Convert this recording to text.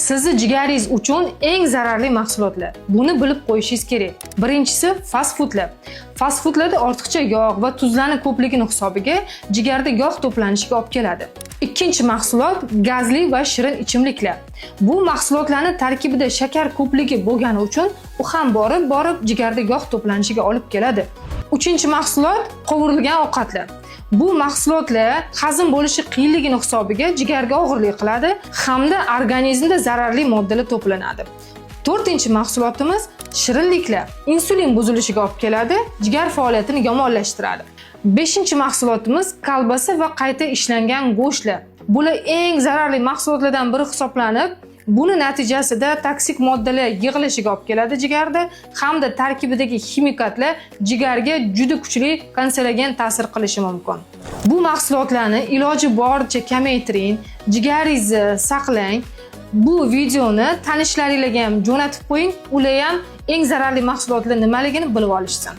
Sizni jigaringiz uchun eng zararli mahsulotlar. Buni bilib qo'yishingiz kerak. Birinchisi, fast foodlar. Fast foodlarda ortiqcha yog' va tuzlarning ko'pligini hisobiga jigarda yog' to'planishiga olib keladi. Ikkinchi mahsulot gazli va shirin ichimliklar. Bu mahsulotlarning tarkibida shakar ko'pligi bo'lgani uchun u ham borib borib jigarda yog' to'planishiga olib keladi. Uchinchi mahsulot qovurilgan ovqatlar. Bu mahsulotlar hazm bo'lishi qiyinligini hisobiga jigarga og'irlik qiladi hamda organizmda zararli moddalar to'planadi. To'rtinchi mahsulotimiz shirinliklar. Insulin buzilishiga olib keladi, jigar faoliyatini yomonlashtiradi. Beshinchi mahsulotimiz kolbasa va qayta ishlangan go'shtlar. Bular eng zararli mahsulotlardan biri hisoblanib, buni natijasida toksik moddalar yig'ilishiga olib keladi jigarda hamda tarkibidagi ximikatlar jigarga juda kuchli kanserogen ta'sir qilishi mumkin. Bu mahsulotlarni iloji boricha kamaytiring, jigaringizni saqlang. Bu videoni tanishlaringlarga ham jo'natib qo'ying, ular ham eng zararli mahsulotlar nimaligini bilib olishsin.